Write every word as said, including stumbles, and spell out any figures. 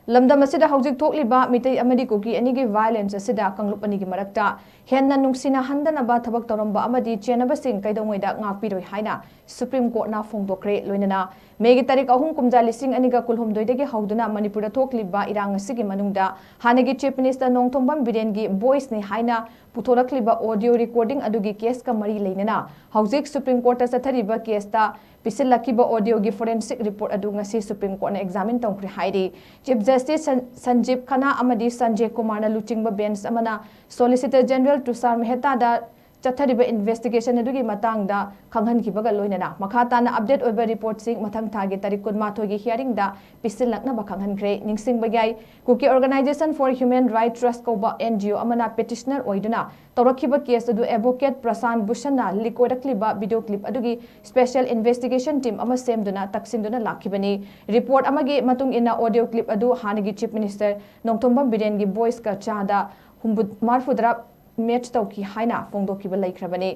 ꯂꯝꯗꯝ ꯑꯁꯤꯗ ꯍꯧꯖꯤꯛ ꯊꯣꯛꯂꯤꯕ ꯃꯤꯇꯩ ꯑꯃꯗꯤ ꯀꯨꯀꯤ ꯑꯅꯤꯒꯤ violence ꯑꯁꯤꯗ ꯀꯥꯡꯂꯨꯞ ꯑꯅꯤꯒꯤ ꯃꯔꯛꯇ ꯍꯦꯟꯅ ꯅꯨꯡꯁꯤꯅꯍꯟꯗꯅꯕ ꯊꯕꯛ ꯇꯧꯔꯝꯕ ꯑꯃꯗꯤ ꯆꯦꯟꯅꯕꯁꯤꯡ ꯀꯩꯗꯧꯉꯩꯗ ꯉꯥꯛꯄꯤꯔꯣꯏ ꯍꯥꯏꯅ Supreme Courtꯅ ꯐꯣꯡꯗꯣꯛꯈ꯭ꯔꯦ꯫ ꯂꯣꯏꯅꯅ ꯃꯦꯒꯤ ꯇꯥꯔꯤꯛ ꯑꯍꯨꯝ, ꯀꯨꯝꯖꯥ ꯂꯤꯁꯤꯡ ꯑꯅꯤꯒ ꯀꯨꯟꯍꯨꯝꯗꯣꯏꯗꯒꯤ ꯍꯧꯗꯨꯅ ꯃꯅꯤꯄꯨꯔꯗ ꯊꯣꯛꯂꯤꯕ ꯏꯔꯥꯡ ꯑꯁꯤꯒꯤ ꯃꯅꯨꯡꯗ ꯍꯥꯟꯅꯒꯤ Chief Minister ꯅꯣꯡꯊꯣꯝꯕꯝ ꯕꯤꯔꯦꯟꯒꯤ voiceꯅꯤ ꯍꯥꯏꯅ ꯄꯨꯊꯣꯔꯛꯂꯤꯕ audio recording ꯑꯗꯨꯒꯤ caseꯀ ꯃꯔꯤ ꯂꯩꯅꯅ ꯍꯧꯖꯤꯛ Supreme Courtꯇ ꯆꯠꯊꯔꯤꯕ caseꯇ ꯄꯤꯁꯤꯜꯂꯛꯈꯤꯕ audioꯒꯤ forensic report ꯑꯗꯨ ꯉꯁꯤ Supreme Courtꯅ examine ꯇꯧꯈ꯭ꯔꯦ ꯍꯥꯏꯔꯤ꯫ Chief Justice ꯁꯟ-, ꯁꯟꯖꯤꯕ ꯈꯟꯅꯥ ꯑꯃꯗꯤ ꯁꯟꯖꯦ ꯀꯨꯃꯥꯔꯅ ꯂꯨꯆꯤꯡꯕ bench ꯑꯃꯅ Solicitor General ꯇꯨꯁꯥꯔ ꯃꯦꯍꯇꯥꯗ ꯆꯠꯊꯔꯤꯕ investigation ꯑꯗꯨꯒꯤ ꯃꯇꯥꯡꯗ ꯈꯪꯍꯟꯈꯤꯕꯒ ꯂꯣꯏꯅꯅ ꯃꯈꯥ ꯇꯥꯅ update ꯑꯣꯏꯕ reportꯁꯤꯡ ꯃꯊꯪ ꯊꯥꯒꯤ ꯇꯥꯔꯤꯛ ꯀꯨꯟꯃꯥꯊꯣꯏꯒꯤ hearingꯗ ꯄꯤꯁꯤꯜꯂꯛꯅꯕ ꯈꯪꯍꯟꯈ꯭ꯔꯦ꯫ ꯅꯤꯡꯁꯤꯡꯕ ꯌꯥꯏ, Kuki Organisation for Human Rights Trust ꯀꯧꯕ NGO ꯑꯃꯅ petitioner ꯑꯣꯏꯗꯨꯅ ꯇꯧꯔꯛꯈꯤꯕ case ꯑꯗꯨ advocate ꯄ꯭ꯔꯁꯥꯟ ꯚꯨꯁꯟꯅ leak ꯑꯣꯏꯔꯛꯂꯤꯕ video clip ꯑꯗꯨꯒꯤ special investigation team ꯑꯃ ꯁꯦꯝꯗꯨꯅ ꯇꯛꯁꯤꯟꯗꯨꯅ ꯂꯥꯛꯈꯤꯕꯅꯤ꯫ Report ꯑꯃꯒꯤ ꯃꯇꯨꯡ ꯏꯟꯅ audio clip ꯑꯗꯨ ꯍꯥꯟꯅꯒꯤ Chief Minister ꯅꯣꯡꯊꯣꯝꯕꯝ ꯕꯤꯔꯦꯟꯒꯤ voiceꯀ ꯆꯥꯗ ꯍꯨꯝꯐꯨ-, ꯃꯔꯐꯨꯇꯔꯥ match ꯇꯧꯈꯤ ꯍꯥꯏꯅ ꯐꯣꯡꯗꯣꯛꯈꯤꯕ ꯂꯩꯈ꯭ꯔꯕꯅꯤ꯫